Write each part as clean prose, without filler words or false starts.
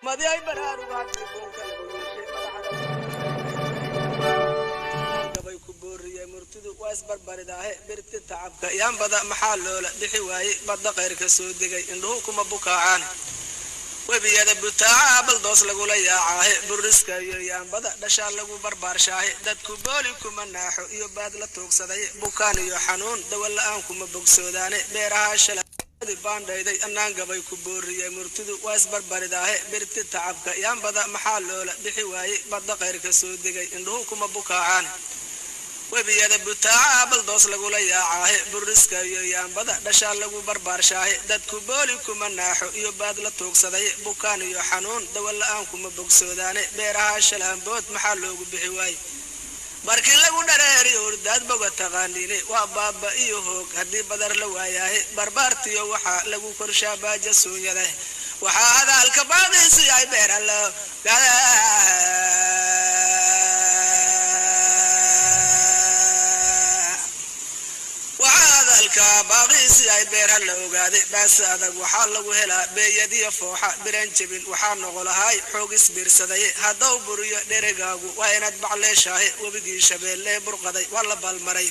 Madi ay baraarugaadii buunka lagu yeeshay madaxda ku booriyey murtidu waa isbarbaridaahe. Birti tacabka yaanbada maxaa loola bixi waayey? Badda qayrka soo degay indhuhu kuma bukaacaan. Webiyada butaaca baldoos lagula yaacaahe. Buriska iyo yaanbada dhashaa lagu barbaarshaahe. Dadku booli kuma naaxo iyo baad la tuugsaday. Bukaan iyo xanuun dawa la-aan kuma bogsoodaane. Beeraha shalay baandhayday annaan gabay ku booriyey murtidu waa isbarbaridaahe. Birti tacabka yaanbada maxaa loola bixi waayey? Badda qayrka soo degay indhuhu kuma bukaacaan. Webiyada butaaca baldoos lagula yaacaahe. Buriska iyo yaanbada dhashaa lagu barbaarshaahe. Dadku booli kuma naaxo iyo baad la tuugsaday. Bukaan iyo xanuun dawa la-aan kuma bogsoodaane. Beeraha shalaambood maxaa loogu bixi waayey? Markii lagu dhareeriyo hurdaad boga taqaaniine. Waa baaba iyo hoog haddii badar la waayaahe. Barbaartiyo waxaa lagu korshaa baaja suunyada. Waxaa hadaalka baaqiisu yahay beeralo. Waxaa hadalka baaqiisu yahay beerha la ogaaday. Baase adag waxaa lagu helaa beeyadiyo fooxa biran jebin. Waxaa noqolahay xoog isbiirsaday. Haddau buriyo dherigaagu waa inaad bacleeshaahe. Webigii Shabeellee burqaday waa la balmaray.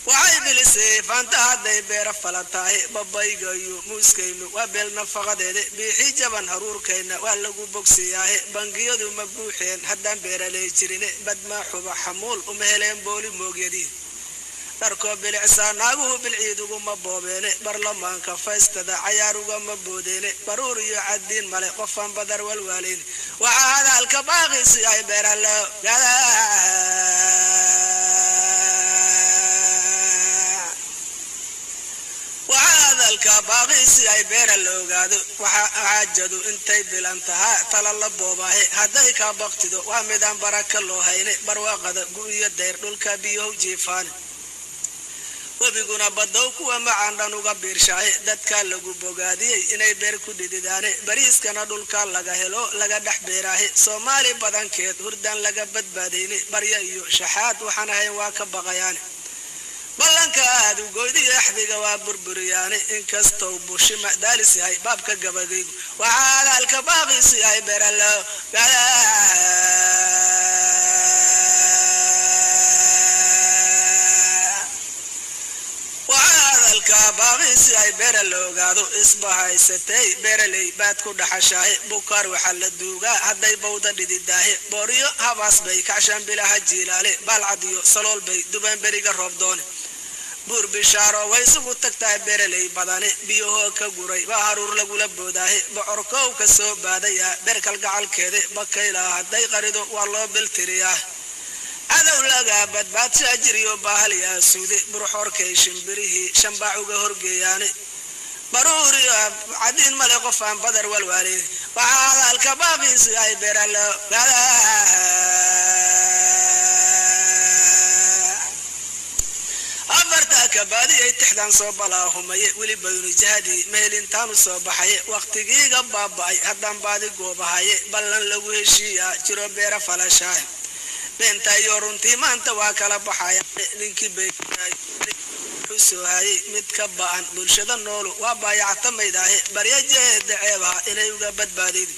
Waxay bilisay faanta hadday beera falatahay. Babayga iyo muuskaynu waa beel nafaqadeede. Biixii jaban haruurkayna waa lagu bogsiyaahe. Bangiyadu ma buuxeen haddaan beeraley jirine. Badmaaxuba xamuul uma heleen booli moogyadii. Dharkoo bilicsaa naaguhu bilciid uguma boobeene. Barlamaanka faystada cayaar ugama boodeene. Baruur iyo cadiin male qofaan badar walwaaleyn. Waxaa hadalka baaqiisu yahay beeralo. Waxaa hadalka baaqiisu yahay beera la ogaado. Waxaa xaajadu intay bilan tahaa tala la boobaahe. Hadday kaa baktido waa midaan baraka loo hayne. Barwaaqada gu-iyo dayr dhulka biyow jiifaane. Webiguna badow kuwa macaan dhan uga biirshaaye. Dadkaa lagu bogaadiyey inay beer ku dhididaane. Bariiskana dhulka laga helo laga dhex beeraahe. Soomaali badankeed hurdaan laga badbaadayne. Barya iyo shaxaad waxaan ahayn waa ka baqayaane. Ballanka aadu goydiyo axdiga waa burburiyaane. Inkastou bushima daalis yahay baabka gabagaygu, waxaa hadalka baaqiisu yahay beeralo. Waxaa hadalka baaqiisu yahay beera la ogaado. Isbahaysatay beeraley baad ku dhaxashaahe. Bukaar waxaa la duugaa hadday bawda dhididaahe. Booriyo habaas bay kacshaan bilaha jiilaale. Baalcad iyo salool bay dubaan beriga roob doone. Buur bishaaro way isugu tagtahay beeraley badane. Biyahoo ka guray baa haruur lagula boodaahe. Bocorkow ka soo baadayaa beerkal gacalkeede. Bakaylaa hadday qarido waa loo biltiriyaa. Cadow laga badbaadshaa jiriyo baahalyaa suude. Burxoorkay shimbirihii shambaac uga horgeeyaane. Baruuriyo cadiin male qofaan badar walwaaleyn. Waxaa hadalka baaqiisu yahay beeralo. Afartaa kabaadiyay tixdan soo balaahumaye. Weli baynu jahadii mehelintaanu soo baxaye. Wakhtigiiga baaba'ay haddaan baadi goobahaye. Ballan lagu heshiiyaa jiro beera falashaah. Beenta iyo runtii maanta waa kala baxaya. Ninkii bey soo hayay mid ka ba'an bulshada noolu waa baayactamaydaahe. Barya jeeda ceebaha inay uga badbaadayd.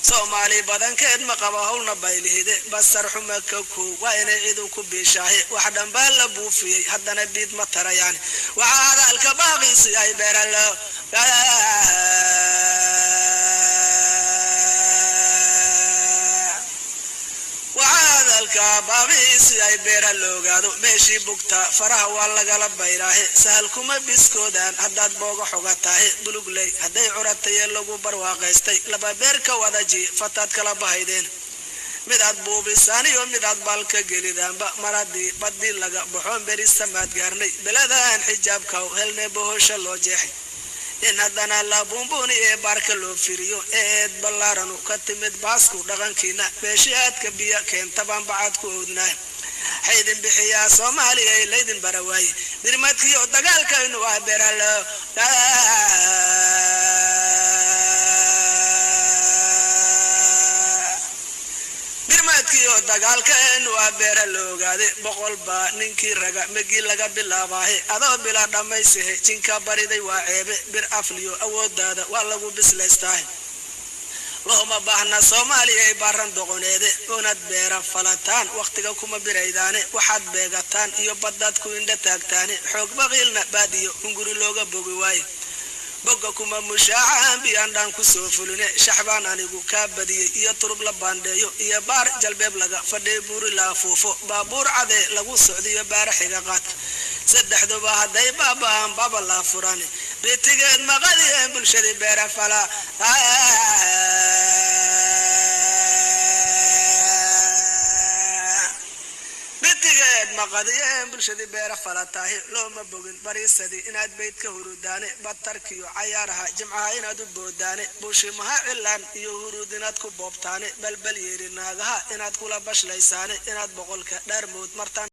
Soomaali badankeed ma qaba howlna baylihide. Basar xuma ka koow waa inay cidu ku biishaahe. Wax dhanbaa la buufiyey haddana biid ma tarayaan. Waxaa hadalka baaqiisu yahay beeralo. Waxaa hadalka baaqiisu yahay beera la ogaado. Meeshii bugta faraha waa lagala bayraahe. Sahal kuma biskoodaan haddaad booga xoga tahay. Bulugley hadday curatayee lagu barwaaqaystay. Laba beer ka wadaji fataad kala bahaydeen. Midaad buubisaan iyo midaad baalka gelidaanba maradii badii laga baxoon beri samaad gaarnay. Beladaan xijaabkaw helne bohosha loo jeexay. In haddana la buunbuuni ee baarka loo firiyo ee eed ballaaranu ka timid baasku dhaqankiina. Beeshii aadka biyo keentabaan bacaad ku oodnaa. Xaydin bixiyaa Soomaaliya ee laydin bara waaye. Birmadkiyo dagaalkaynu waa beeralo. Birmadkiyo dagaalkeenu waa beera la ogaade. Boqol baa ninkii raga megi laga bilaabaahe. Adoo bilaa dhammaysahe jinka bariday waa ceebe. Bir afliyo awoodaada waa lagu bislaystaahe. Looma baahna Soomaaliya ay baaran doqoneede, oonad beera falataan wakhtiga kuma biraydaane, waxaad beegataan iyo baddaad ku indha taagtaane, xoog baqiilna baadiyo hunguri looga bogi waaye. Bogga kuma mushaacaan biyaan dhaan ku soo fuline, shaxbaan anigu kaa badiyey iyo turub la baandheeyo iyo baar jalbeeb laga fadhiy, buuri la afuufo, baabuur cadee lagu socdiyo baara xiga qaad. Saddexduba hadday baaba'aan baaba laa furane, bitigeed maqadiyeen bulshadii beera fala. Bitigeed maqadiyeen bulshadii beera falatahi. Looma bogin bariisadii inaad bayd ka hurudaane, batarkiyo cayaaraha jimcaha inaad u boodaane, buushimaha cilaan iyo huruud inaad ku boobtaane, balbal yeeri naagaha inaad kula bashlaysaane, inaad boqolka dhaarmood martaan.